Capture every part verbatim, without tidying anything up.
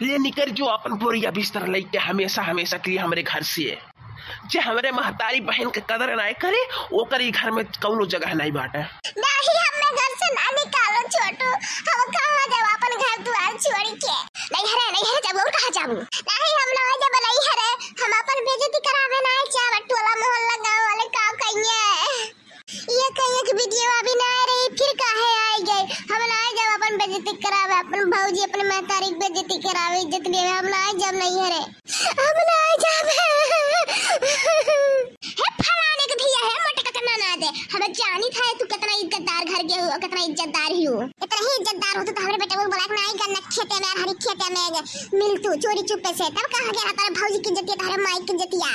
ले निकर जो अपन बोरिया बिस्तर लइके हमेशा, हमेशा के लिए हमरे घर से। जे हमरे महतारी बहन के कदर नाय करे, ओकर ई घर में कौनो जगह नाय बाटे। नहीं, हमें घर से ना निकालो छोटू, हम कहाँ जाब अपन घर द्वार छोड़ के? नहीं हरे, नहीं हरे, जब और कहाँ जाबू? नहीं, हम ना जाब, नहीं हरे, हम अपन बेइज्जती करावे ना जाब, टोला मोहल्ला गाँव वाले का कहिए? ये कहिए कि वीडियो अभी ना आ रही, फिर काहे आइ गए? हम ना जाब अपन बेइज्जती करावे, अपन भौजी, अपन महतारी के बेइज्जती करावे, इज्जत लेवे, हम ना जाब, नहीं हरे। हम ना जाब। हे फलाने के धिया, हे मोटका के ननद, हम जानित है तू कितना इज्जतदार घर के हो, कितना इज्जतदार ही हो। इतना ही इज्जतदार हो तो हमरे बेटा को बुला के ना आई करना खेते में, हरी खेते में मिल तू चोरी चुप्पे से। तब कहाँ गया तारे भौजी की इज्जतिया, तारे माई की इज्जतिया?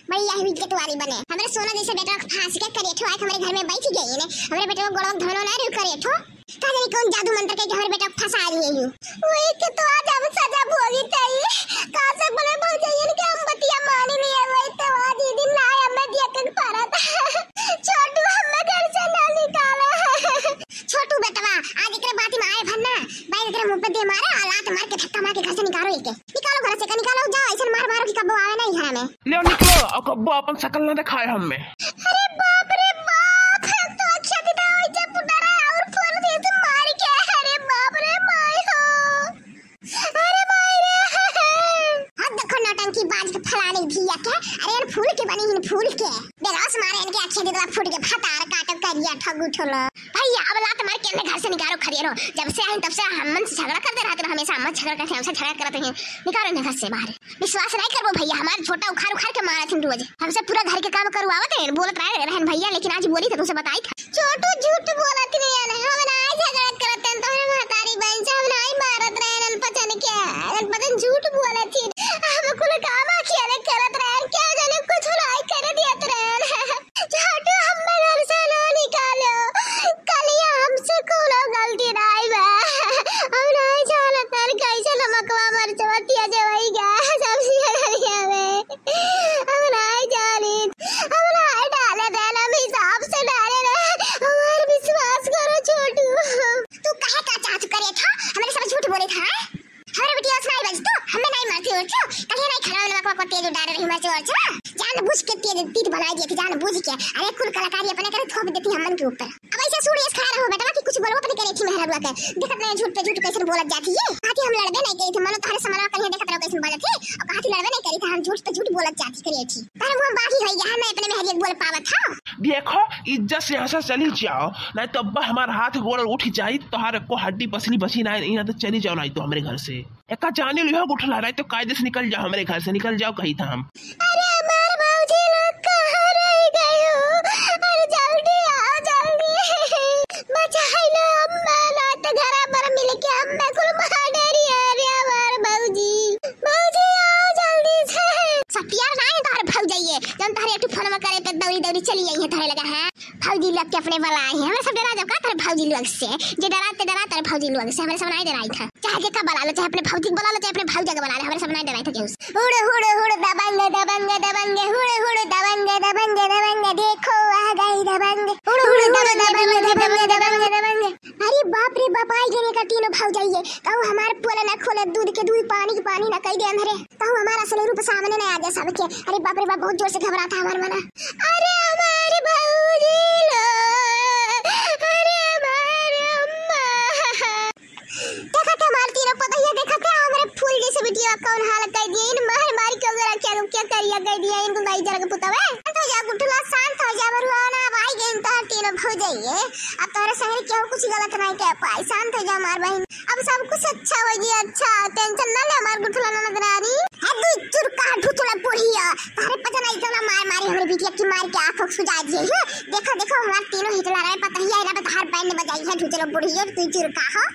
बड़ी यही इज्जत वाली बने। हमरे सोना जैसे बेटा फांस के करेठो आके हमरे घर में बैठ गई ने। हमरे बेटा को गोड़वा धनो ना रे करेठो। का जानी कौन जादू मंत्र के हमरे बेटा फंसा लिए हूँ। वही के तो आज हम सजा भोगी तई। का से बोले भौजाइयन के हम बतिया मानी नहीं है, वही तो आज ई दिन ना आया, मैं दिया के परत। छोटू हमें घर से ना निकाला। छोटू बेटवा, आज एकरे बात में आए भर ना, भाई एकरे मुंह पे दे मारे और लात मार के धक्का मार के घर से निकालो एके। निकालो घर से, का निकालो, जाओ, ऐसन मार मारो कि कब्बो आवे नहीं घर में। ले निकलो, और कब्बो अपन शकल ना दिखाए हमें। अरे बाप रे बाप, हम तो अच्छा दिन है, जब डरा और फोन से मार के, अरे बाप रे माई हो। अरे माई रे। हाँ, देखो नौटंकी बाज के फलाने धिया के। अरे यार, फूल के बनी हिन, फूल के। बेलौस मारे इनके अच्छे दिन फूट के भतार काटो करिया ठगू ठोलो। भैया, अब लात मार के इन्हें घर से निकालो खदेरो। जब से आई तब से हमन से झगड़ा करते रहते हैं, हमेशा हमन से झगड़ा करते हैं, हमसे झगड़ा करते हैं। निकालो इन्हें घर से बाहर। विश्वास नहीं करबो भैया, हमार झोटा उखाड़ उखाड़ के मारत हिन रोज। हमसे पूरा घर के काम करवावत हैं, बोलत रहे रहन भैया, लेकिन आज बोली था, तुमसे बताई था। छोटू झूठ बोलत रहन, हम नाय झगड़ा करत रहन, तोहरे महतारी बहन से हम नाय मारत रहन, अनपचन के, अनपचन झूठ बोलत ही। हम कुल काम अकेले करत रहन, क्या जाने कुछ नाय करे दियत रहन। छोटू हमें घर से ना निकालो, कलिया हमसे कोनो गलती नाय बा, हम नाय जानत रहन कैसे नमकवा मरचवा तेज होई गा, सब्जी धनिया में। हम नाय जानित, हम नाय डाले देन, हम हिसाब से डाले रहे। हमार विश्वास करो छोटू। तू काहे का चाहत करे था? हमरे सब झूठ बोले था, हैं? हमरे बिटिया से नाय बज तू, हमें नाय मारती और क्यों? कहीं नाय खाना वाना को तेज डाल रही मरच और छा। जानबूझ के तेज तीत बनाई दिए थे, जानबूझ के। अरे कुल कलाकारी अपने करे थोप देती हमन के ऊपर। अब ऐसे सूर्य खड़ा रहो बेटवा कि कुछ बोलबो अपने करे थी मेहरा बुआ के। देखत नहीं झूठ पे झूठ कैसे बोलत जाती है। कहा थी हम लड़बे नहीं करी थे, मनो तोहरे समनवा कहीं देखत रहो कैसे बोलत है। और कहा थी लड़बे नहीं करी थे, हम झूठ पे झूठ बोलत जाती करे थी। पर वो बागी होई गया, मैं अपने मेहरिया के बोल पावत था। देखो, इज्जत से यहाँ से चली जाओ, नहीं तो अब्बा हमार हाथ गोड़ उठ जाई, तोहार को हड्डी पसली बची ना, यहाँ तो चली जाओ, नहीं तो हमरे घर से। एका जानी लिहो गुठला, नहीं तो कायदे से निकल जाओ हमरे घर से, निकल जाओ कही था हम। अरे हमार भौजी लोग कहाँ रह गए हो? अरे जल्दी आओ, जल्दी बचाई लो अम्मा, ना तो घरा पर मिल के अम्मा कुल मार डरी है। अरे हमार भौजी, भौजी आओ जल्दी से। सटिया ना है तोहर भौजाइये, जौन तोहरे एक ठो फोनवा करे पे दौड़ी दौड़ी चली आई है तोहरे लगा है। भौजी लोग के अपने वाला आई है, हमरे सब डरा जाओ का तोहरे भौजी लोग से? जे डराते डरा तोहरे भौजी लोग से, हमरे सब नहीं डराई था। चाहे जेका बुला लो, चाहे अपने भौजी के बुला लो, चाहे अपने भौजा के बुला लो, हमरे सब नहीं डराई था केहू से। हुड़, हुड़, हुड़, दबंग, दबंग, दबंग, हुड़, हुड़, दबंग, दबंग, दबंग, देखो आ गई दबंग। हुड़, हुड़, दबंग, दबंग, दबंग, दबंग, दबंग। अरे बाप रे बाप, आई गए का तीनों भौजाइये। कहूँ हमार पोल ना खोले, दूध के दूध, पानी के पानी ना कह दे अंधरे। कहूँ हमारा असली रूप सामने ना आ जाए सबके। अरे बाप रे बाप, बहुत जोर से घबरा था हमार मना। अरे हमार भौजी लो, अरे हमार अम्मा। देखत है हमार तीनों पतोहिया, देखत है हमरे फूल जैसे बिटिया कौन हाल कर दिए। इन मार मार के ओकरा क्या, क्या करिया कर दिया इनको गाई जरा के पुतवे। शांत हो जा गुठला, शांत हो जा बरुआ ना, भाई गइन तोहर तीनों भौजाइये। अब तोहरे संगे केहू कुछ गलत नहीं कह पाई। शांत हो जा हमार बहन, अब सब कुछ अच्छा हो गया। अच्छा, टेंशन ना ले हमार गुठला ननद रानी। है दू चुरका ढुचुला बुढ़िया, तोहरे पता नहीं इतना मार मारी हमरे बिटिया की, मार के आँख उख सुजा दिए है। देखो देखो हमार तीनों हिटलर है, पतोहिया है ना, तोहर बैंड बजाई है ढुचुला बुढ़िया, तू चुरका हो।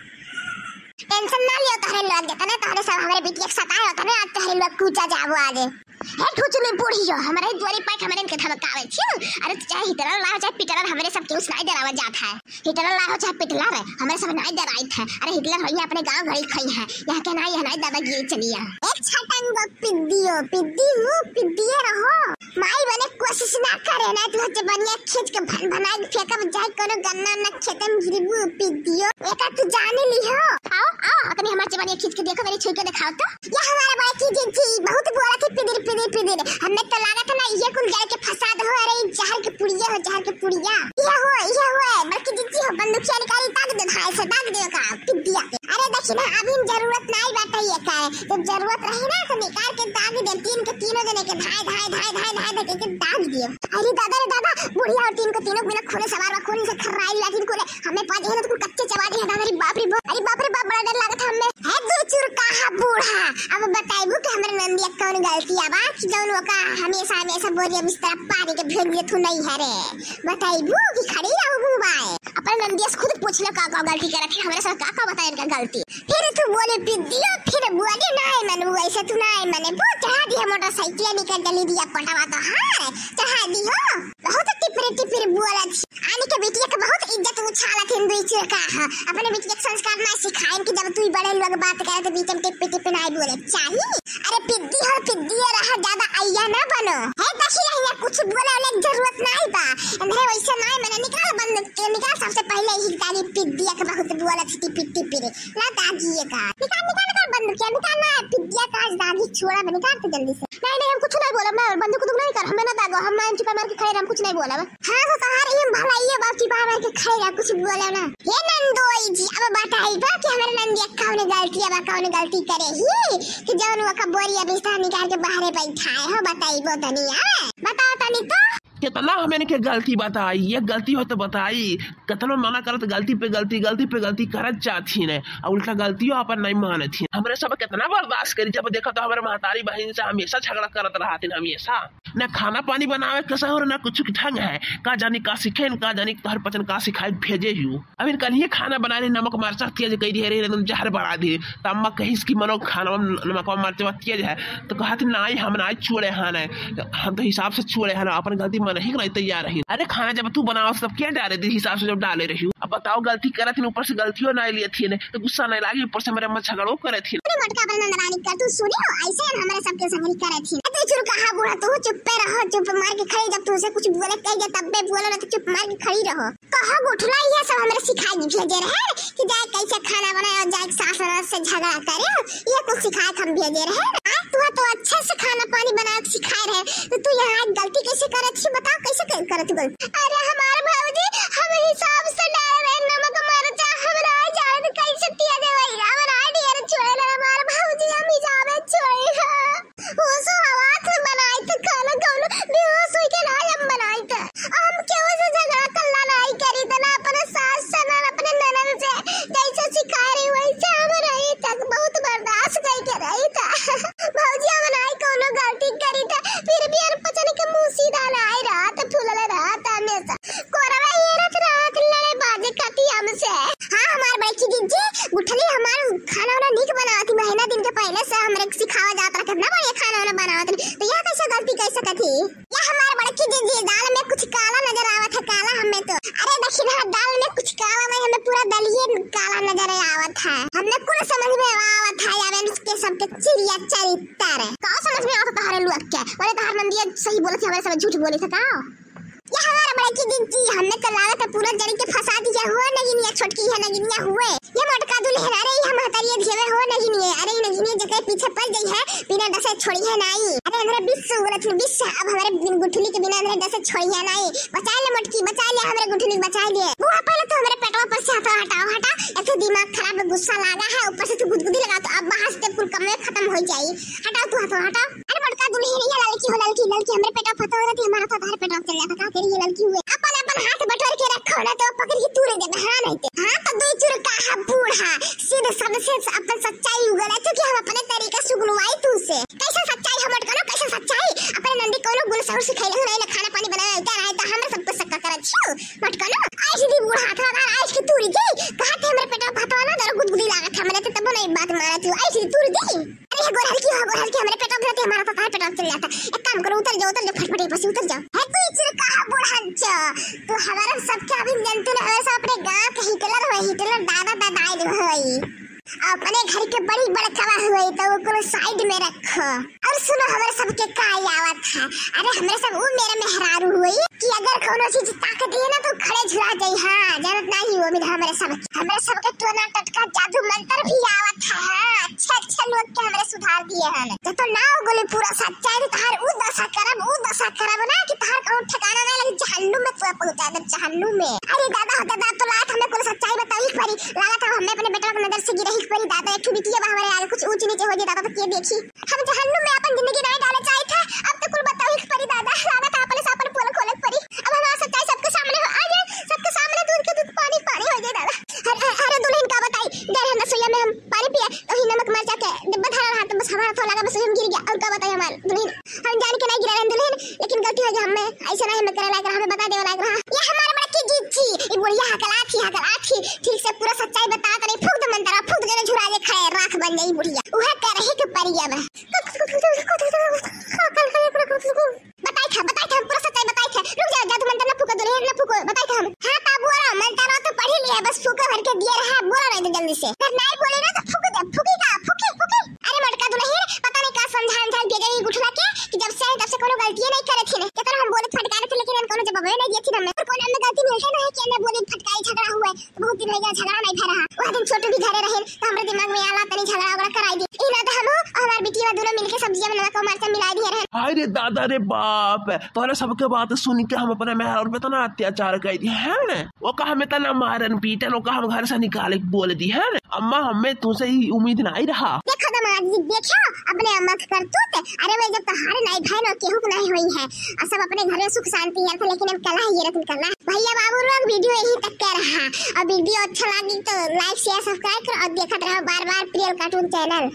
टेंशन ना लियो, तोहरे लोग देता ना, तोहरे सब हमरे बिटिया के सताए होता ना, आज तोहरे लोग कूचा जाबो आज। हे ठुचुली बुढ़ियो, हमरे दुआरी पाइक हमरे इनके धमकावे छिन। अरे तू चाहे हिटलर लाओ, चाहे पिटलर, हमरे सब केहू से नाई डरावा जात है। हिटलर लाओ चाहे पिटलर, हमरे सब नाई डराइत है। अरे हिटलर होइया अपने गाँव घड़ी खई है, यहाँ के नाई, यहाँ नाई दादागिरी चलिया। एक छटंग पिद्दियो, पिद्दी मुँह पिद्दिये रहो। माई बने कोशिश ना करे ना, तू जबनिया खींच के भन भना के फेंकब, जाए कोनो गन्ना ना खेते में गिरबू पिद्दियो। एका तू जाने ली हो। आओ, आओ, अतनी हमार जबनिया खींच के देखो, तनी छुई के दिखाओ तो। या हमार बड़की जिज्जी बहुत बोलत ही पिदिर, पिदिर, पिदिर। हमें तो लागत है ना, ये कुल जड़ के फसाद हो, अरे, ई जहर के पुड़िया हो, जहर के पुड़िया। ये हो, ये हो, बड़की जिज्जी हो, बंदूकिया निकाली, दाग दे भाई से, दाग दे का, पिद्दिया। अरे, देखी ना, अभी जरूरत नहीं बाटे ये का, जब जरूरत रही ना, तो निकाल के दाग दे, तीन के तीनों जने के धाय, धाय, धाय, धाय, धाय, धाय, के दाग दियो। अरे दादा रे दादा, बुढ़िया और तीन को तीनों बिना खूने सवार बा, खून से खर्राई लाठी को रे, हमें पा देहे ना तो कुल कच्चे चबा देहे, दादा रे बाप रे बाप, अरे बाप रे बाप, बड़ा डर लागत है हमें। है दो चुरकाहा बूढ़ा, अब बताइबू कि हमरे नंदिया कौन गलती बा कि जौन ओका हमेशा, हमेशा बोरिया बिस्तरा पारी के भेज देत हूँ नहीं है रे। बताइबू कि खड़ी रहबू बाय? अपने नंदिया से खुद पूछ लो का, का गलती करत है, हमरे साथ का, का बताए इनका गलती। फिर तू बोले पिद्दियो, फिर बोले नाय मनबू, ऐसे तू नाय मने। वो चढ़ा दिया मोटरसाइकिल निकल चली दिया पटवा तो है, चढ़ा दी हो। बहुत टिपरे टिपरे बोलत। आनी के बिटिया के बहुत इज्जत उछालत हिंदू चुरकाहा। अपने बिटिया के संस्कार ना सिखाइन कि जब तू बड़े लोग बात करे तो बीच में टिप टिप नाय बोले चाही। अरे पिद्दी हो, पिद्दी हो रहा, ज्यादा अइया ना बनो। है दखिला हिया कुछ बोले वाले की जरूरत नाय बा। अंधरे वैसे नाय मने निकाल बंदूक के निकाल, सबसे पहले ही तारी पिद्दिया के बहुत बोलत थी टिपी टिपी रे। ना दागिए का। निकाल, निकाल, निकाल बंदूकिया, निकाल ना, पिद्दिया का आज दागी छोड़ा बा, निकाल तो जल्दी से। नहीं, नहीं, हम कुछ नहीं बोलब ना, बंदूक उंदूक नहीं कर, हमें ना दागो, हम ना चुपा मार के खड़े रह, हम कुछ नहीं बोलब। हाँ, तो तोहार ई भलाई है बाप, चुपा मार के खड़े रह, कुछ बोले ना। हे नंदोई जी, अब बताई बा कि हमरे नंदिया कौन गलती बा, कौन गलती करे ही कि जौन वो कबोरिया बिस्तर निकाल के बाहरे बैठाए हो, बताई बो तनी, हाँ? बताओ तनी तो। कितना हम इनके गलती बताई, ये गलती हो तो बताई, कितना मना करत, गलती पे गलती, गलती पे गलती करत जात ही ने, और उल्टा गलतियों अपन नहीं मानत ही। हमरे सब कितना बर्दाश्त करी, जब देखा तो हमरे महतारी बहन से हमेशा झगड़ा करत रहत ही, हमेशा ना खाना पानी बनावे के सहूर, ना कुछ के ढंग है। का जानी का सीखे, का जानी तोहर पचन का सिखाए भेजे ही। अब इनका लिए खाना बना रहे, नमक मरचा तेज कई दिए रहे, एकदम जहर बना दिए। तो अम्मा कहिस कि मनो खाना में नमक मरचा तेज है, तो कहत नाई, हम नाई छोड़े हैं, हम तो हिसाब से छोड़े हैं, अपन गलती मन ही नहीं तैयार रही। अरे खाना जब तू बनाओ तब क्या डाले दी हिसाब से जब डाले रही। अब बताओ गलती करत ही, ऊपर से गलतियों ना लिए थी, तो गुस्सा नहीं लागी, ऊपर से मेरे अम्मा झगड़ो करे थी। अरे मोटका अपने नंदरानी का तू सुनी हो, ऐसे ही हमारे सबके संग ही करे थी। तू चुरकाहा बूढ़ा, तू चुप्पे रहो, चुप मार के खड़ी, जब तुमसे कुछ बोले कह गया तब भी बोलो ना, तो चुप मार के खड़ी रहो। कहो गुठला ये सब हमरे सिखाई भेजे रहे कि जाए कैसे खाना बनाए और जाए सास ननद से झगड़ा करे, ये कुछ सिखाए के हम भेजे रहे। आज तू तो अच्छे से खाना पानी बनाए के सिखाए रहे, तो तू यहाँ आज गलती कैसे करत छी? बताओ कैसे क-, करत गल? अरे हमार भौजी, हम हिसाब से डाले रहे नमक मरचा, हमरा जान कैसे तिया देवई, हमरा डियर छोड़े ले हमार भौजी, हम हिसाब से छोड़े हैं। वो सो हवा से बनाई थे खाना कौनो, बेहोश होई के ना हम बनाई थे। हम केहू से झगड़ा कल्ला नहीं करी थे, ना अपने सास से, ना अपने ननद से। जैसे सिखा रही वैसे हम रही तक बहुत बर्दाश्त कई के रही थे। भौजी हम नहीं कौनो गलती करी थे, फिर भी अनपचन के मुंह सीधा नहीं रहा थे, फूलल रहा थे हमेशा। कोरवा ये रथ रहा थे, लड़े बाजे कती हमसे। हाँ, हमार बड़की जिज्जी, गुठली हमार खाना वाना नीक बनावत ही, महीना दिन के पहले से हमरे के सिखावा जात रहा, कितना बढ़िया खाना वाना बनावत ही। तो यह कैसे गलती कर सकत ही? या हमार बड़की जिज्जी, दाल में कुछ काला नजर आवत है, काला हमें तो। अरे दखिनहा, दाल में कुछ काला नहीं, हमें पूरा दलिये काला नजर आवत है। हमने कुल समझ में आवत है, अब इनके सबके चिड़िया चरित्तर। का समझ में आवत है तोहरे लोग के? अरे तोहर नंदिया सही बोलत है, हमरे सब झूठ बोले थे का? या हमार बड़की जिज्जी, हमने तो लागत है पूरा जड़ी के फंसा दिया हो, नगिनिया छोटकी है, नगिनिया हुए। ये मोटका दुल्हन, अरे ये महतारी ये घेवे हो नगिनिया, अरे ये नगिनिया जकरे पीछे पड़ गई है, बिना डसे छोड़ी है नाई। अरे हमरे विष उगलत है, विष, अब हमरे बिन गुठली के बिना हमरे डसे छोड़ी है नाई। बचा ले मोटकी, बचा ले हमरे गुठली, बचा ले। बुआ पहले तो हमरे पेटवा पर से हथवा हटाओ, हटा। एक तो दिमाग खराब है, गुस्सा लागा है, ऊपर से तू गुदगुदी लगा, तो अब वहां से कुल कमे खत्म हो जाई। हटाओ तू हथवा, हटाओ। अरे बड़का दुल्हन, ये ललकी हो, ललकी, ललकी, हमरे पेटवा फतो हो रहती, हमारा तो तोहरे पेटवा चल जाता, का करी ये ललकी हुए। अपन, अपन हाथ बटोर के रखो, ना तो पकड़ के तूरे देबे, हाँ नहीं ते। हाँ तो दुई चुरकाहा बूढ़ा, सीधे सबसे अपन सच्चाई उगले, क्योंकि हम अपने तरीका से उगलवाई तू से। कैसे सच्चाई हम अटकलो, कैसे सच्चाई? अपने नंदी कोनो गुण सहूर सिखाइले हो, नहीं ना खाना पानी बनावे, इधर आए तो हमरा सब कुछ सक्का करत छियो। मटकलो, आई सीधी बूढ़ा हाथ लगा, आई के तूरी के, कहा थे हमरे पेटवा फतवा ना, जरा गुदगुदी लागत है, हमरे ते तब नहीं बात मानत हो, आई सीधी तूरी दे। अरे, ये गोरहल की हो, गोरहल की, हमरे पेटवा भरते, हमारा तो तार पेटवा चल जाता। एक काम करो, उतर जाओ, उतर जाओ, फटफट यहाँ से उतर जाओ। है तू इचुर कहा बुढ़ंच? तू हमारा सबके अभी जनते ना, हमारे सब अपने गांव के हिटलर हो, हिटलर दादा दादा आइल होई। अपने घर के बड़ी बड़कवा हुई तो ओकरो side में रखो। और सुनो, हमरे सबके का आवत है, अरे हमरे सब उ मेरे मेहरारू हुई कि अगर कौनो चीज ताक दिए ना तो खड़े झुरा जाई। हाँ, जानत नाही वो भी हमरे सब, हमरे सबके टोना टटका जादू मंत्र भी आवत है। हाँ, अच्छे अच्छे लोग के हमरे सुधार दिए हैं। जब तो ना हो गोली पूरा सच्चाई तो तहार उ दशा करब, उ दशा करब ना कि तहार कहूँ ठिकाना नहीं लगी, जहन्नुम में तोरा पहुँचा देब, जहन्नुम में। अरे दादा हो दादा, अब तो लागत हमें कुल सच्चाई बताई के परी, लागत है हमें अपने बेटवा के नजर से गिरही के परी दादा, एक ठो बिटिया बा हमरे आगे कुछ ऊंच नीचे हो जाए दादा तो के देखी, हम जहन्नुम में अपन जिंदगी नहीं डाले चाहित है। अब तो कुल बताई के परी दादा, लागत है अपने से अपन पोल खोले के परी। अब हमारा सच्चाई सबके सामने हो, आ जाए, सबके सामने दूध के दूध, पानी के पानी हो जाए दादा। अरे, अरे, अरे दुल्हन का बताई, गए हैं रसोईया में हम पानी पिए, तो ही नमक मरचा के डिब्बा धरा रहा, तो बस हमारा थोड़ा लगा, बस हम गिर गया। और का बताई हमार दुल्हन, हम जान के नहीं गिरा रहे दुल्हन, लेकिन गलती हो गई हमें, ऐसे नहीं हमें करे लायक रहा, हमें बता देवे लायक रहा। ये हमारे बड़ा की जीत थी, ये बुढ़िया हकला थी, हकला थी, ठीक से पूरा सच्चाई बता तो नहीं, फूक दे मंतरा, फूक दे, झुरा जे खाए, राख बन जाई बुढ़िया, उहे करही के परी अब। बताई था, बताई था, पूरा सच्चाई बताई था। रुक जाओ, जादू मंत्र ना फूको, दुल्हन ना फूको, बताई था हम। हाँ, ता बोलो, मंत्र तो पढ़ी लिया, बस फूको भर के दिए रहा, बोलो नहीं तो जल्दी से। अगर नहीं बोले ना तो फूक दे, फूकी का, फूकी, फूकी। अरे मोटका दुल्हन, पता नहीं का समझा, समझा के गई गुठला के कि जब से आई तब से कोनो गलतिये नहीं करे थी। केतना हम बोले फटकारे थे, लेकिन कोनो जवाब नहीं दिए थी हमें। और कोनो हमें गलती मिलते नहीं कि हमें बोले फटकारी झगड़ा हुआ है। बहुत दिन हो गया, झगड़ा नहीं भय रहा। वह दिन छोटू भी घरे रहे, तो हमरे दिमाग में आला तनी झगड़ा वगड़ा कराई दी। ई ना तो हम और हमार बिटिया दोनों मिलके सब्जिया में नमक और मरचा मिला दिए रहे। हाय रे दादा रे बाप, तोहरे सबके बात सुन के हम अपने मेहरारू पे इतना अत्याचार कर दिए हैं ने। ओका हम इतना मारन पीटन, ओका हम घर से निकाले के बोल दी है ने। अम्मा, हमें तुमसे ही उम्मीद नहीं रहा। देखो दामाद जी, देखो अपने अम्मा के करतूत। अरे मैं जब तोहारे नहीं भय ना केहू के नहीं हुई है, और सब अपने घर में सुख शांति है, लेकिन अब कला है ये रतन कला। भैया बाबू लोग, video यहीं तक के रहा, और video अच्छा लगी तो like, share, subscribe करो और देखत रहो बार बार प्रियल cartoon channel।